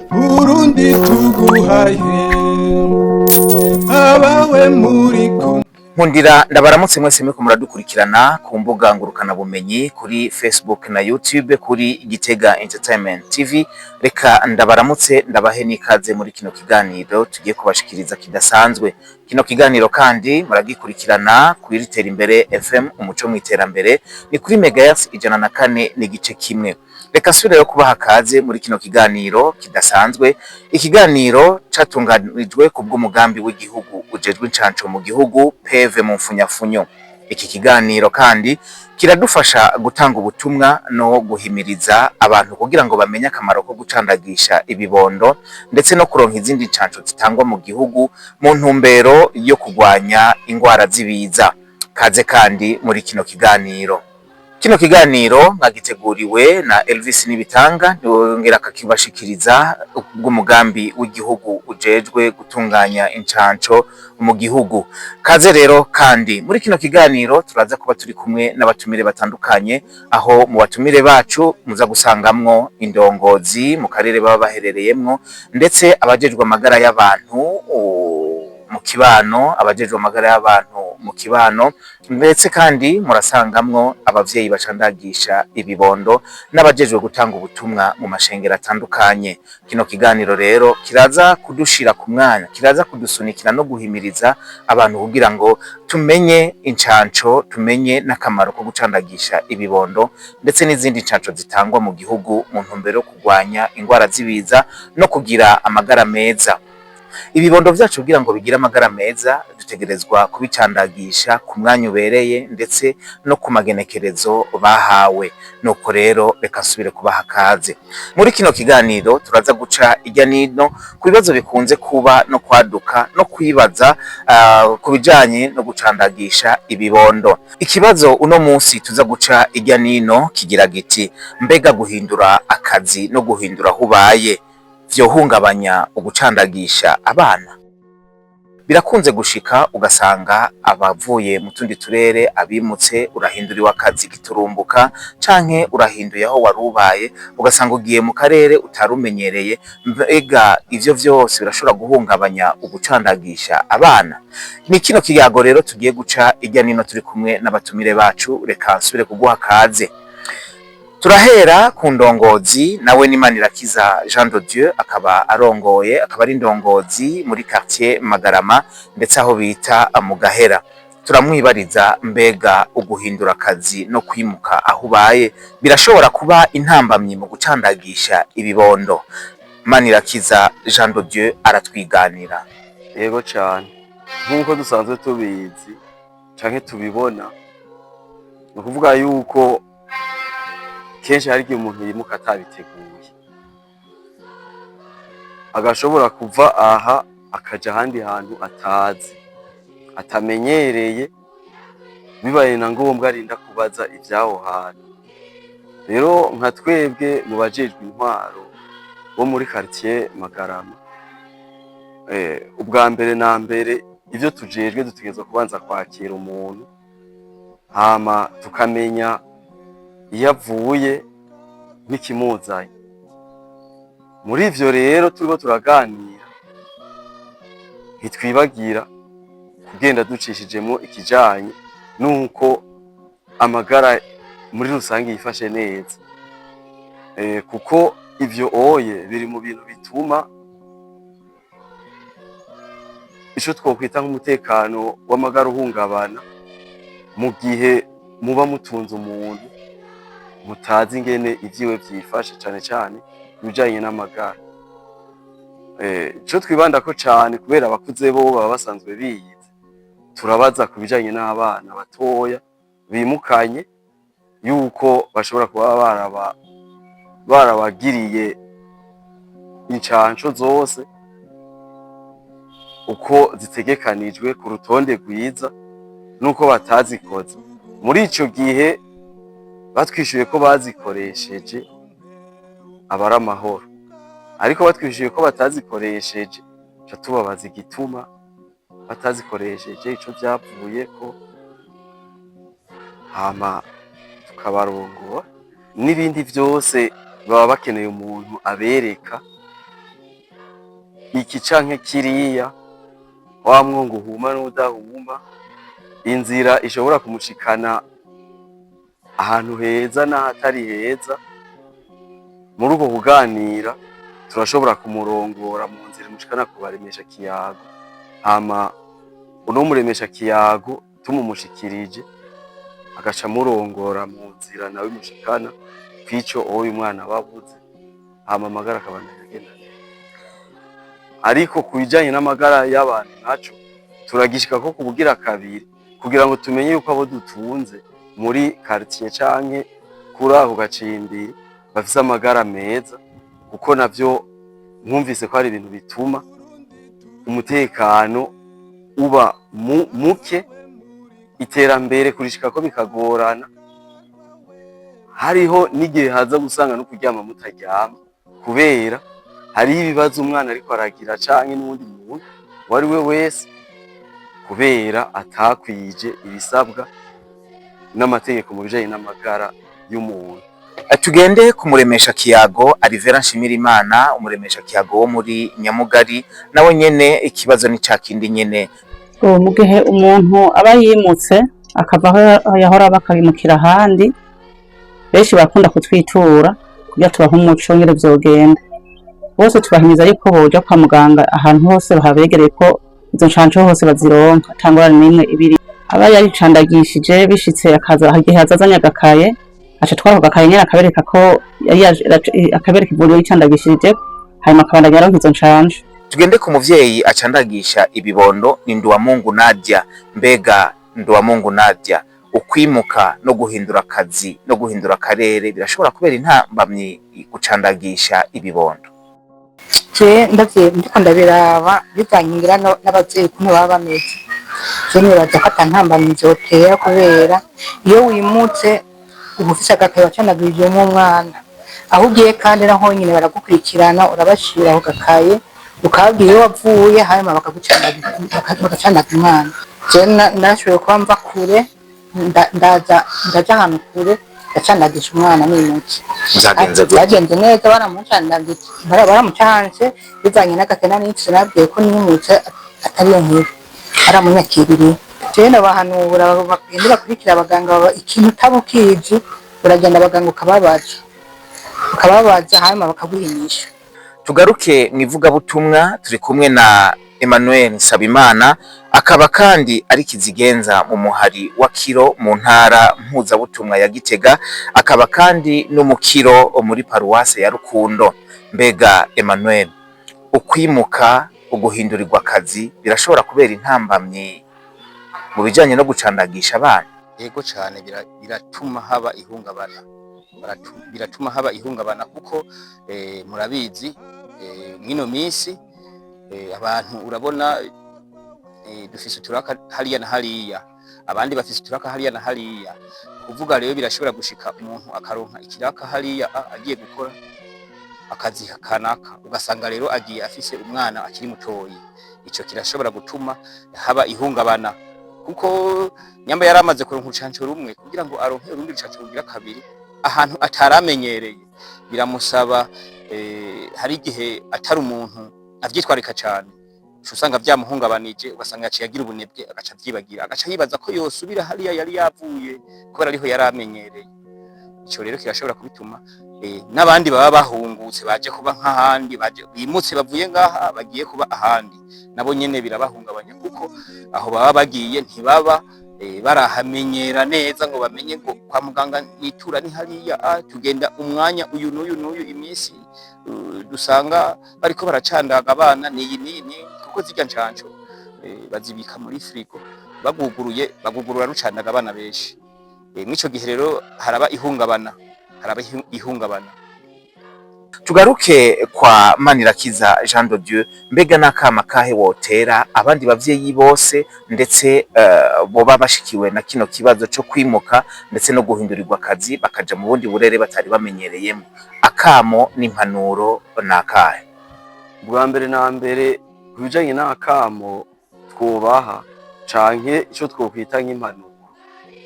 Burundi tuguhaye abawe muri kumwe. Nkundira ndabaramutse mwese muriko muradukurikirana ku mbuga ngurukanabumenyi, kuri Facebook na YouTube, kuri Gitega Entertainment TV. Reka ndabaramutse, ndabahe n'ikaze muri kino kiganiro tugiye kubashikiriza kidasanzwe. Kino kiganiro kandi muragikurikirana kuri Imbere FM, umuco mu iterambere, ni kuri megahertz 104.1. Reka nsubire rero kubaha kaze muri kino kiganiro kidasanzwe, ikiganiro catunganijwe ku bw'umugambi w'igihugu ujejwe incanco mu gihugu, PEV mu mfunyafunyo. Iki kiganiro kandi kiradufasha gutanga ubutumwa no guhimiriza abantu kugira ngo bamenye akamaro ko gucandagisha ibibondo, ndetse no kuronka izindi ncanco zitangwa mu gihugu mu ntumbero yo kugwanya ingwara z'ibiza. Kaze kandi muri kino kiganiro. Kino kiganiro mwagiteguriwe na Elvis Nibitanga, niwe akakibashikiriza bw'umugambi w'igihugu ujejwe gutunganya incanco mu gihugu. Kaze rero kandi muri kino kiganiro turaza kuba turi kumwe n'abatumire batandukanye, aho mu batumire bacu muza gusangamwo indongozi mu karere baba baherereyemwo, ndetse abajejwe amagara y'abantu mu kibano, abajejwe amagara y'abantu mu kibano, ndetse kandi murasangamwo abavyeyi bacandagisha ibibondo n'abajejwe gutanga ubutumwa mu mashengero atandukanye. Kino kiganiro rero kiraza kudushira ku mwanya, kiraza kudusunikira no guhimiriza abantu kugira ngo tumenye incanco, tumenye n'akamaro ko gucandagisha ibibondo, ndetse n'izindi ncanco zitangwa mu gihugu mu ntumbero yo kurwanya ingwara z'ibiza no kugira amagara meza. Ibibondo vyacu kugira ngo bigire amagara meza, dutegerezwa kubicandagisha ku mwanya ubereye, ndetse no ku magenekerezo bahawe. Nuko rero reka nsubire kubaha kaze muri kino kiganiro. Turaza guca irya nino ku bibazo bikunze kuba no kwaduka no kwibaza ku bijanye no gucandagisha ibibondo. Ikibazo uno munsi tuza guca irya nino kigira giti: mbega guhindura akazi no guhindura aho ubaye vyohungabanya ugucandagisha abana? Birakunze gushika ugasanga abavuye mu tundi turere, abimutse, urahinduriwe akazi giturumbuka, canke urahinduye aho wari ubaye, ugasanga ugiye mu karere utari umenyereye. Mbega ivyo vyose birashobora guhungabanya ugucandagisha abana? Ni kino kiyago rero tugiye guca irya nino turi kumwe n'abatumire bacu. Reka nsubire kuguha kaze. Turahera ku ndongozi, nawe ni Manirakiza Jean de Dieu, akaba arongoye, akaba ari indongozi muri quartier Magarama, ndetse aho bita mu Gahera. Turamwibariza: mbega uguhindura akazi no kwimuka aho ubaye birashobora kuba intambamyi mu gucandagisha ibibondo? Manirakiza Jean de Dieu aratwiganira. Yego cane, nk'uko dusanzwe tubizi canke tubibona, ni ukuvuga yuko kenshi hari igihe umuntu yimuka atabiteguye, agashobora kuva aha akaja ahandi hantu atazi, atamenyereye, bibaye na ngombwa arinda kubaza ivy'aho hantu. Rero nka twebwe mu bajejwe intwaro bo muri quartier Magarama, ubwa mbere na mbere ivyo tujejwe, dutegerezwa kubanza kwakira umuntu, hama tukamenya iyo avuye n'ikimuzanye. Muri ivyo rero turiko turaganira, ntitwibagira kugenda ducishijemwo ikijanye nuko amagara muri rusange yifashe neza, kuko ivyo oye biri mu bintu bituma ico twokwita nk'umutekano w'amagara uhungabana, mu gihe muba mutunze umuntu mutazi ingene ivyiwe vyifashe, cane cane ibijanye n'amagara. Ico twibandako cane, kubera abakuze bo baba basanzwe biyizi, turabaza ku bijanye n'abana batoya bimukanye, yuko bashobora kuba barabagiriye incanco zose uko zitegekanijwe ku rutonde rwiza, nuko batazikoze. Muri ico gihe batwishuye ko bazikoresheje, aba ari amahoro, ariko batwishuye ko batazikoresheje, ca tubabaza igituma batazikoresheje, ico vyavuyeko, hama tukabarongora n'ibindi vyose baba bakeneye umuntu abereka. iki canke kiriya, wa mwonga uhuma n'udahuma, inzira ishobora kumushikana ahantu heza n'ahatari heza. Muri uko kuganira turashobora kumurongora mu nzira imushikana kubaremesha kiyago, hama uno muremesha kiyago tumumushikirije agaca amurongora mu nzira nawe imushikana kw'ico uwo mwana aba abuze, hama amagara akabandanya agenda neza. Ariko ku bijanye n'amagara y'abantu naco turagishikako kubugira kabiri, kugira ngo tumenye yuko abo dutunze muri quartier canke kuri ako gacimbiri bafise amagara meza, kuko navyo mwumvise ko hari ibintu bituma umutekano uba muke, iterambere kurishikako bikagorana. Hariho n'igihe haza gusanga no kuryama mutaryama, kubera hariho ibibazo umwana ariko aragira canke n'uwundi muntu uwo ari we wese, kubera atakwije ibisabwa n'amategeko mu bijanye n'amagara y'umuntu. Tugende kumuremesha kiyago Alivera Nshimirimana, umuremesha kiyago wo muri Nyamugari, nawe nyene ikibazo ni ca kindi nyene. Ubu mu gihe umuntu aba yimutse akava aho yahora aba akimukira ahandi, benshi barakunda kutwitura kugira tubahe umuco ngene vyogenda. Bose tubahimiza yuko boja kwa muganga ahantu hose bahabegereye, ko izo ncanco hose bazironka ata ngorane n'imwe ibiri. Aba yaricandagishije bishitse akaza, igihe aza azanye agakaye, aca atwara ako gakaye nyene akabereka ko yari yaje, akabereka ivuriro yicandagishirije, hanyuma akabandanya aronka izo ncanco. Tugende ku muvyeyi acandagisha ibibondo, ni Nduwamungu Nadia. Mbega Nduwamungu Nadia, ukwimuka no guhindura akazi no guhindura akarere birashobora kubera intambamyi gucandagisha ibibondo? Je ndavye, ndiko ndabiraba bivanye ngira n'abavyeyi ukuntu baba bameze, je nibaza ko ata ntambamyi vyotera, kubera iyo wimutse uba ufise agakaye wacanagirijemwo umwana aho ugiye, kandi naho nyene baragukurikirana, urabashira ako gakaye ukababwira iyo wavuye, hanyuma bagacanaga umwana. Je narashoboye kuba mva kure, ndaza ndaja ahantu kure, ndacanagisha umwana nimutse. Vyagenze gute? Byagenze neza, baramucanse bivanye n'agakena n'iki, nabwiye ko nimutse atariyo nkuru, baramunyakiririye. Jewe nabahanura bagende bakurikira abaganga, ikintu utaba ukizi uragenda abaganga ukababaza, hanyuma bakaguha inyishu. Tugaruke mu ivugabutumwa, turi kumwe na Emmanuel Nsabimana, akaba kandi ari kizigenza mu muhari wa Kiro mu ntara mpuzabutumwa ya Gitega, akaba kandi n'umukiro muri paruwase ya Rukundo. Mbega Emmanuel, ukwimuka, uguhindurirwa akazi birashobora kubera intambamyi mu bijanye no gucandagisha abana? Yego cyane, biratuma haba ihungabana. Biratuma haba ihungabana kuko murabizi, mwino minsi abantu urabona dufise uturaka hariya na hariya, abandi bafise uturaka hariya na hariya. Kuvuga rero birashobora gushika umuntu akaronka ikiraka hariya, agiye gukora akazi kanaka, ugasanga rero agiye afise umwana akiri mutoyi. Ico kirashobora gutuma haba ihungabana, kuko nyamba yari amaze kuronka urucanco rumwe, kugira ngo aronke urundi rucanco rugira kabiri ahantu ataramenyereye biramusaba hari igihe atari umuntu avyitwarika cane, uca usanga vyamuhungabanije, ugasanga yaciye agira ubunebwe, agaca avyibagira, agaca yibaza ko yosubira hariya yari yavuye kubera ariho yari amenyereye. Ico rero kirashobora kubituma n'abandi baba bahungutse baje kuba nk'ahandi, baje bimutse bavuye ngaha bagiye kuba ahandi, nabo nyene birabahungabanya, kuko aho baba bagiye ntibaba barahamenyera neza ngo bamenye ngo kwa muganga nitura ni hariya, tugenda umwanya uyu n'uyu n'uyu, iminsi dusanga bariko baracandaga abana niyi niyi niyi, kuko zirya ncanco bazibika muri frigo, baguguruye bagugurura rucandaga abana benshi. Mw'ico gihe rero haraba ihungabana, haraba ihungabana. Tugaruke kwa Manirakiza Jean de Dieu. Mbega n'akama kahe wotera abandi bavyeyi bose, ndetse boba bashikiwe na kino kibazo co kwimuka ndetse no guhindurirwa akazi bakaja mu bundi burere batari bamenyereyemo? Akamo n'impanuro nakahe? Bwa mbere na mbere, ku bijanye n'akamo twubaha canke ico twokwita nk'impanuro,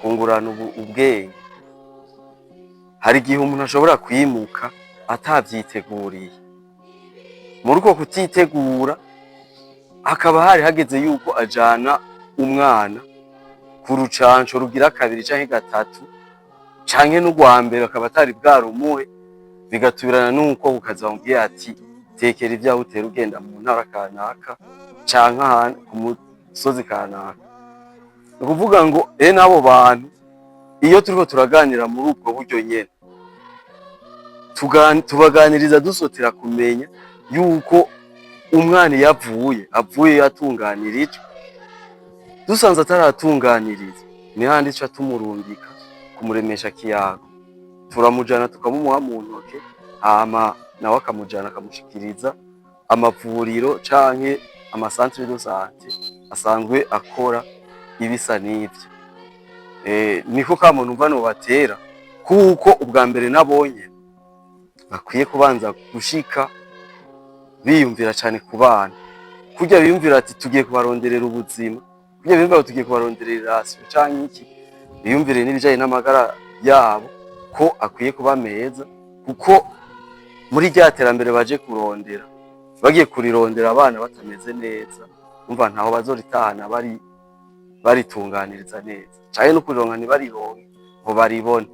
kungurana ubwenge, hari igihe umuntu ashobora kwimuka atavyiteguriye. Muri uko kutitegura hakaba hari hageze yuko ajana umwana ku rucanco rugira kabiri canke gatatu canke n'urwa mbere, akaba atari bwarumuhe, bigatubirana n'uko kukaza bamubwiye ati: "Tekera ibyawe, utera ugenda mu ntara kanaka canke ahantu ku musozi kanaka." Ni ukuvuga ngo n'abo bantu, iyo turiko turaganira muri ubwo buryo nyene, tubaganiriza dusotera kumenya yuko umwana iyo avuye yatunganirijwe. Dusanze ataratunganiriza, ni handi ca tumurungika kumuremesha kiyago, turamujana tukamumuha mu ntoke, hama nawe akamujana akamushikiriza amavuriro canke ama centre de santé asanzwe akora ibisa n'ivyo. Niko kamo numva nobatera, kuko ubwa mbere nabonye bakwiye kubanza gushika biyumvira cane ku bana, kurya biyumvira ati: "Tugiye kubaronderera ubuzima", kurya biyumvira tugiye kubaronderera irasiyo canke iki, biyumvire n'ibijanye n'amagara yabo ko akwiye kuba meza, kuko muri rya terambere baje kurondera, bagiye kurirondera abana batameze neza, umva ntaho bazoritahana bari baritunganiriza neza, canke no kurironka ntibarironke ngo baribone.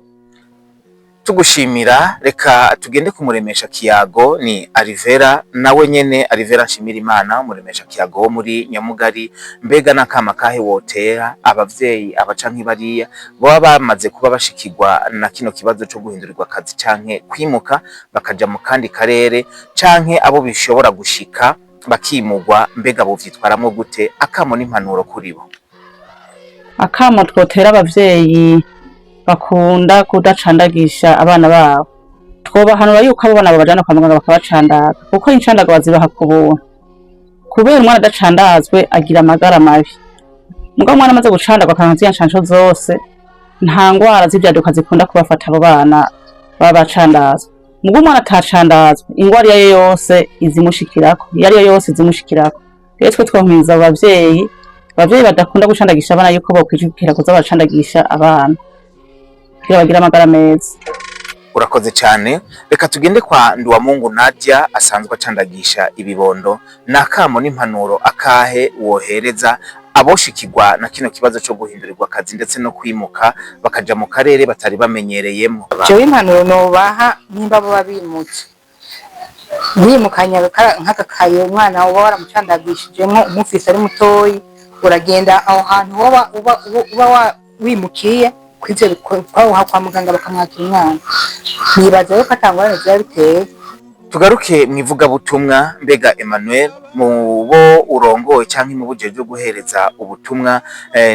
Tugushimira, reka tugende kumuremesha kiyago ni Alivera, nawe nyene Alivera nshimira Imana, umuremesha kiyago wo muri Nyamugari. Mbega n'akama kahe wotera abavyeyi aba canke bariya baba bamaze kuba bashikirwa na kino kibazo co guhindurirwa akazi canke kwimuka bakaja mu kandi karere, canke abo bishobora gushika bakimugwa, mbega bovyitwaramwo gute? Akamo n'impanuro kuri bo. Akamo twotera abavyeyi bakunda kudacandagisha abana babo, twobahanura yuko abo bana babajana kwa muganga bakabacandaga, kuko incandago bazibaha ku buntu. Kubera umwana adacandazwe agira amagara mabi. Mugabo umwana amaze gucandagwa akaronka ziriya ncanco zose, nta ngwara z'ivyaduka zikunda kubafata abo bana baba bacandazwe. Mugo umwana atacandazwe, ingwara iyo ariyo yose izimushikirako, iyo ariyo yose izimushikirako. Rero twe twohimiriza abo bavyeyi badakunda gucandagisha abana yuko bokwijukira kuza baracandagisha abana kugira bagire amagara meza. Urakoze cyane. Reka tugende kwa Nduwamungu Nadia, asanzwe acandagisha ibibondo. Nakamo n'impanuro akahe wohereza aboshikirwa na kino kibazo cyo guhindurirwa akazi ndetse no kwimuka bakaja mu karere batari bamenyereyemo? Jewe impanuro nobaha, nimba baba bimutse, wimukanye nk'akakaye umwana uba waramucandagishijemwo umufise ari mutoyi, uragenda aho hantu uba wimukiye kw'ivyo kwa muganga bakamwakira umwana, nibaza yuko ata ngorane vyaba biteye. Tugaruke mu ivugabutumwa. Mbega Emmanuel, mu bo urongoye canke mu bujejwe guhereza ubutumwa,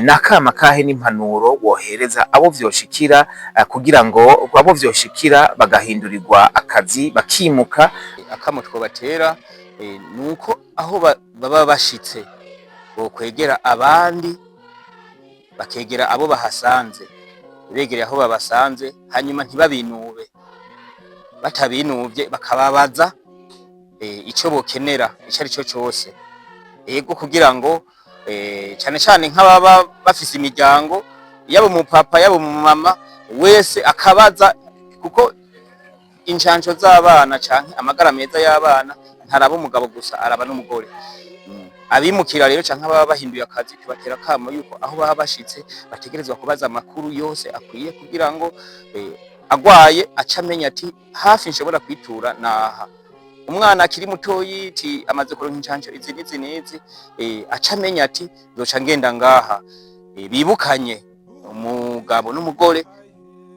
nakama kahe n'impanuro wohereza abo vyoshikira, kugira ngo abo vyoshikira bagahindurirwa akazi bakimuka? Akamo twobatera nuko aho baba bashitse bokwegera abandi, bakegera abo bahasanze, begereye aho babasanze, hanyuma ntibabinube. Batabinuvye bakababaza ico bokenera ico ari cyo cose, ego, kugira ngo cane cane nk'ababa bafise imiryango, yaba umupapa yaba umumama wese akabaza, kuko incanco z'abana canke amagara meza y'abana ntaraba umugabo gusa, araba n'umugore. Abimukira rero canke ababa bahinduye akazi, tubatera akamo yuko aho baba bashitse bategerezwa kubaza amakuru yose akwiye, kugira ngo agwaye aca amenya ati: "Hafi nshobora kwitura naha." Umwana akiri mutoyi ti amaze kuronka incanco izi n'izi n'izi, aca amenya ati: "Nzoca ngenda ngaha." Bibukanye umugabo n'umugore,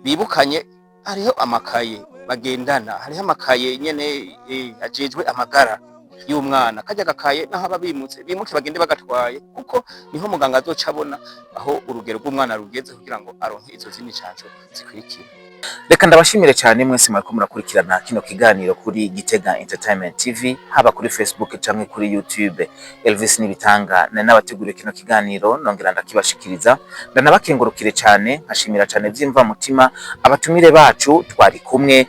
bibukanye hariho amakaye bagendana, hariho amakaye nyene ajejwe amagara y'umwana. Karya gakaye, naho aba bimutse, bimuke bagende bagatwaye, kuko niho muganga azoca abona aho urugero rw'umwana rugeze kugira ngo aronke izo zindi ncanco zikurikira. Reka ndabashimire cyane mwese mwariko murakurikirana kino kiganiro kuri Gitega Entertainment TV, haba kuri Facebook canke kuri YouTube. Elvis Nibitanga nari nabateguriye kino kiganiro, nongera ndakibashikiriza. Ndanabakengurukire cyane, nkashimira cyane vyimva mutima abatumire bacu twari kumwe,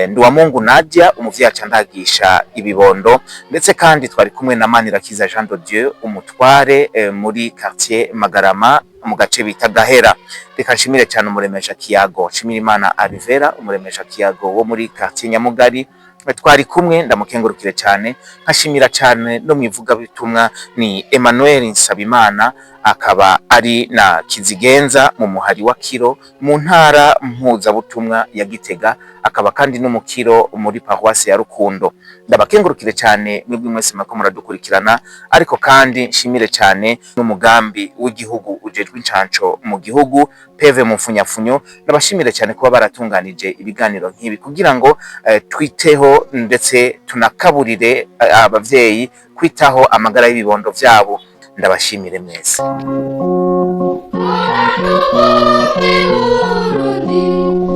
Nduwamungu Nadia, umuvyeyi acandagisha ibibondo, ndetse kandi twari kumwe na Manirakiza Jean de Dieu, umutware muri quartier Magarama mu gace bita Gahera. Reka nshimire cyane umuremesha kiyago Nshimirimana Alivera, umuremesha kiyago wo muri quartier Nyamugari. Twari kumwe, ndamukengurukire cyane, nkashimira cyane no mwivugabutumwa ni Emmanuel Nsabimana, akaba ari na kizigenza mu muhari wa Kiro mu ntara mpuzabutumwa ya Gitega, akaba kandi n'umukiro muri paroisse ya Rukundo. Ndabakengurukire cyane mwebwe mwese muriko muradukurikirana, ariko kandi nshimire cyane n'umugambi w'igihugu ujejwe incanco mu gihugu, PEV mu mfunyafunyo. Ndabashimire cyane kuba baratunganije ibiganiro nk'ibi kugira ngo twiteho ndetse tunakaburire abavyeyi kwitaho amagara y'ibibondo vyabo. Ndabashimire mwese. Burundi.